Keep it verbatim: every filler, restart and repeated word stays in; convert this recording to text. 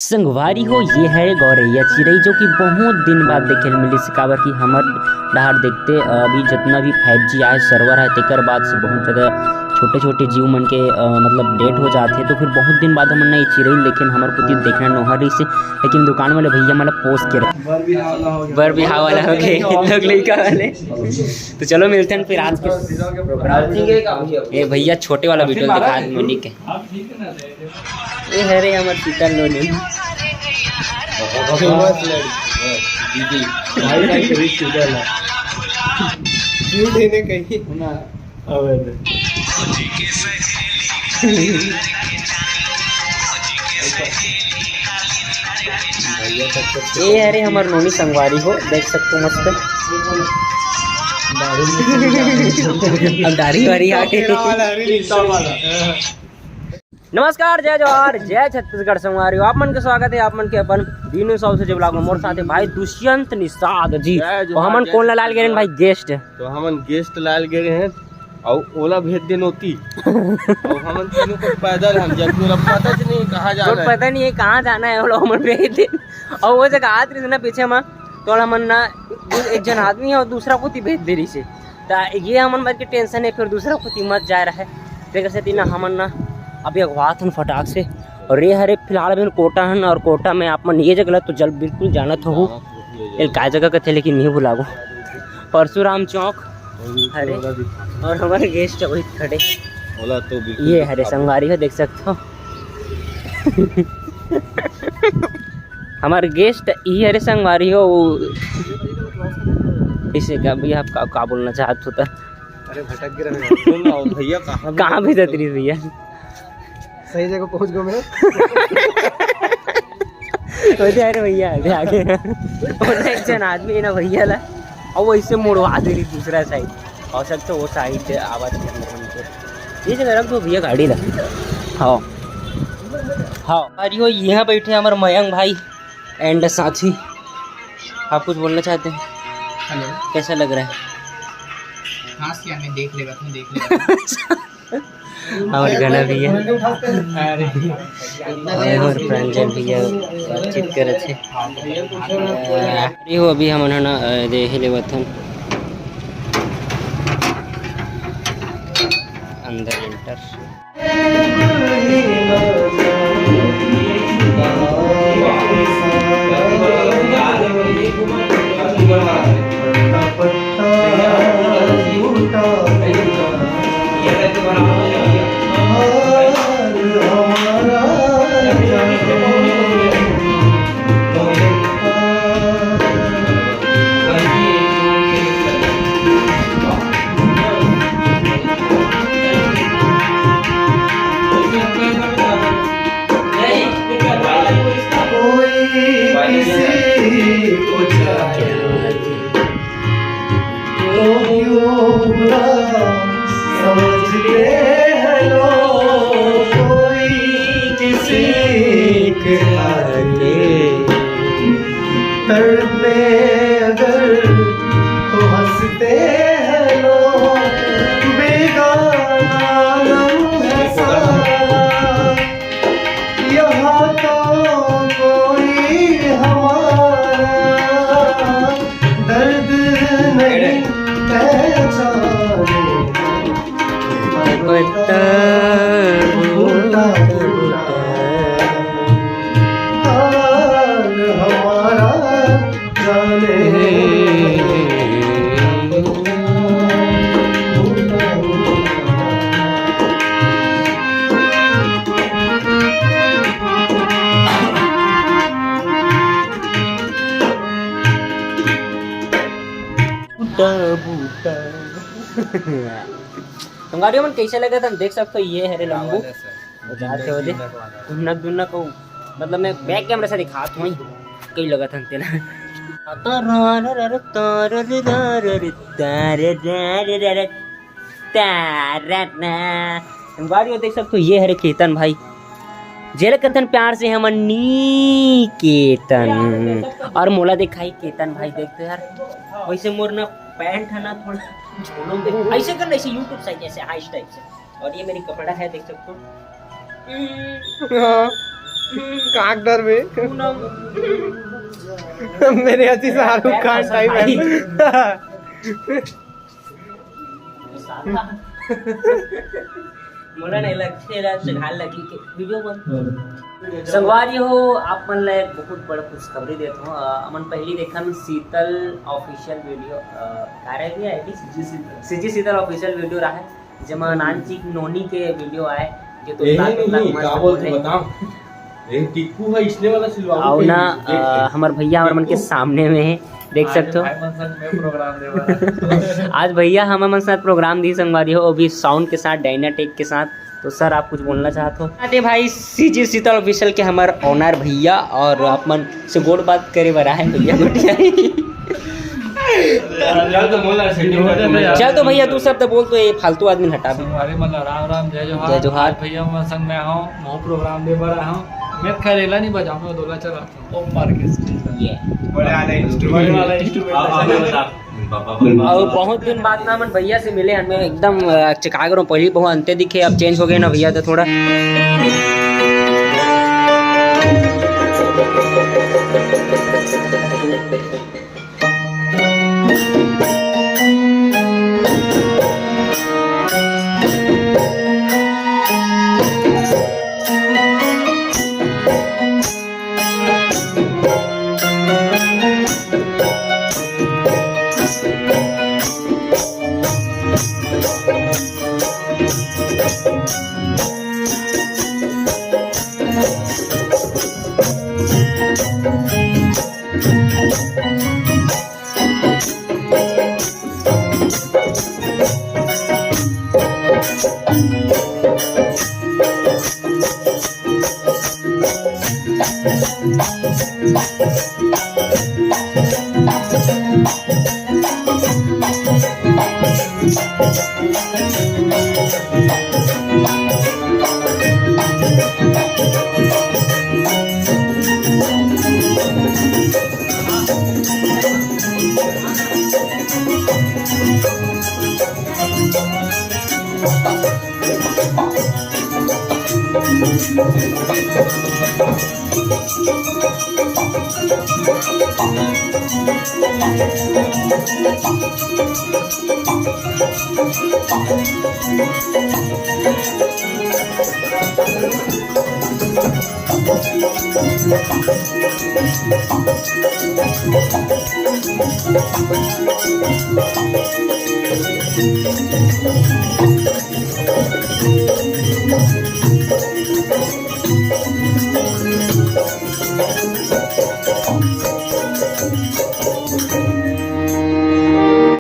संगवारी हो, ये है गौरैया चिरई, जो कि बहुत दिन बाद देखे ल मिलिस, काबर कि हमर डहार देखते, अ, अभी जितना भी फाइव जी आए सर्वर है, तेकर बाद से बहुत ज़्यादा छोटे-छोटे जीव मन के, अ, मतलब डेथ हो जात हे। तो फिर बहुत दिन बाद हमन ना ये चिरई ल देखेन, हमर कोती देखना नोहर रहिस हे, लेकिन दुकान वाले भैया मतलब पोस के रहे। बर बिहाव वाला हो गए, लोग लइका वाले। तो चलो मिलते हैं फिर आज के प्रोग्राम। ये भैया छोटे वाला वीडियो दिखा दे, मनी के। ये हरे हमर शीतल लोनी। फेमस लड़ी। दीदी। भाई, भाई, कभी शीतल है। क्यों देने कहीं? ना। अबे। भैया, ये हरे हमर नोनी संगवारी हो, देख सकते हो मस्त। अब दाढ़ी वारी आ गई। नमस्कार, जय जोहार, जय छत्तीसगढ़ संगवारी हो। आप मन के स्वागत है, आप मन के अपन दीनू साहू से जो vlog में मोर साथ है भाई दुष्यंत निषाद जी। जय जोहार, और हमन जय कौन ला लाल छत्तीसगढ़। गेरेन भाई गेस्ट। तो हमन गेस्ट लाल गेरे हैं और ओला भेज देन ओती। और हमन तीनों को पैदल हम जब पूरा पता च नहीं कहाँ जाना कोई है। पता नहीं है कहाँ जाना है, ओला हमन भेज देन। और वो जगह आत रही ना पीछे में, तो हमन ना दू-, एक जन आदमी है और दूसरा कोती भेज दे रही से। त ये हमन बर के टेंशन है, फिर दूसरा कोती मत जाए रहे। तेकर सेती ना हमन ना अभी अगवात हन फटाक से। और ये हरे फिलहाल अभी कोटा हन, और कोटा में आप मन ये जगह ला तो जल बिल्कुल जानत हो। ये काय जगह कथे लेकिन नहीं भुलाबो। परशुराम चौक। हरे। और हमारे गेस्ट वही खड़े। ओला तो बिल्कुल ये हरे दिखाबो। संगवारी हो, देख सकते हो। हमारे गेस्ट ये हरे संगवारी हो, वो इसे का भी आप का, का बोलना चाहत होता? अरे भटक गे रहे। बोल ना, भैया कहाँ भी कहाँ भी जतरी भैया? सही जगह पहुँच गयो मैं। वो दे, अरे भैया, अरे आगे। वो एक जन आदमी है ना भैया ला, और वो इससे मुड़वा दे रही दूसरा साइड। और सब तो वो साइड आवाज के अंदर बन के। ये जगह रख दो भैया गाड़ी ला। हाँ। हाँ। अरे वो यहाँ बैठे हमारे मयंक भाई and साथी। आप कुछ बोलना चाहते हैं? हेलो। कैसा लग रहा है? हाँ, क्या मैं देख लेगा, तुम देख लेगा। और घना भैया। अरे। और प्रांजल भैया बातचीत करत हे। अरे हो, अभी हमन ह ना, अ, देखे लेवत हन अंदर एंटर। कोई किसी को चाहे तो क्यों बुरा समझते हैं लोग, कोई किसी के आगे तड़पे अगर तो हंसते हैं लोग, बेगाना आलम है सारा। यहाँ तो कोई हमारा दर्द नहीं पहचाने। पत्ता बूटा बूटा हाल हमारा जाने। बूटा बूटा। संगवारी मन कैसे लगे थे, देख सकते हो, ये हरे लंबू। वो जात हे ओदे। दुन्नक दुन्नक हो, मतलब मैं बैक कैमरा से दिखात हूँ, कई लगत हन तेला। संगवारी हो देख सकते हो, ये हरे केतन भाई, जेला कथन प्यार से हमन नी केतन। और मोला दिखाई केतन भाई, देख तो यार, वैसे मोर ना पैंट है ना थोड़ा झोलो में, ऐसे कर, ऐसे YouTube साइज, ऐसे हाइस टाइप से। और ये मेरी कपड़ा है, देख सकते हो। हाँ। काक डर में। मेरे अच्छी शाहरुख खान टाइप है। मोला नहीं लगथे, एला चढ़ाल लगी के वीडियो बन। संगवारी हो, आप मन ला एक बहुत बड़ा खुशखबरी देत हो। अ, हमन पहली देखन शीतल ऑफिशियल वीडियो, अ, का रहे भी आईडी? सीजी शीतल। सीजी शीतल ऑफिशियल वीडियो रहा है, जेमा नानचिक नोनी के वीडियो आए, जो तो ए, लाख नहीं, लाख नहीं, मस्त का बोलते बोले। बताओ। ए, टिक्कू है, इसने वाला सिलवा अउ ना, अ, हमर भैया हमर मन के सामने में है, देख सकते हो। भाई मन संग में प्रोग्राम दे बर। आज भैया हमर मन साथ प्रोग्राम दी संगवारी हो, अभी साउंड के साथ, डायनाटेक के साथ। तो सर, आप कुछ बोलना चाहत हो? अरे भाई, सीजी शीतल ऑफिशियल के हमर ओनर भैया और आप मन से गोड़ बात करे बर आए भैया गोटिया। चल तो बोल रहा है, setting कर दो। चल तो भैया, तू शब्द बोल तो ये फालतू आदमी हटा दे। संगवारी मन ला राम राम, जय जोहार। जय जोहार। आज भैया मन संग मैं हूँ, महू प्रोग्राम दे बर आया हूँ। मैं खैर एला नहीं बजाऊँ, मैं दोला चला। ओम मार्केट। ये। बड़े वाला instrument। बड़े वाला instrument। आप, आप बता। और बहुत दिन बाद ना हमन भैया से मिले, हमें एकदम, अ, चिकागो में पहली बहुत अंते दिखे, अब चेंज हो गए ना भैया, तो थोड़ा।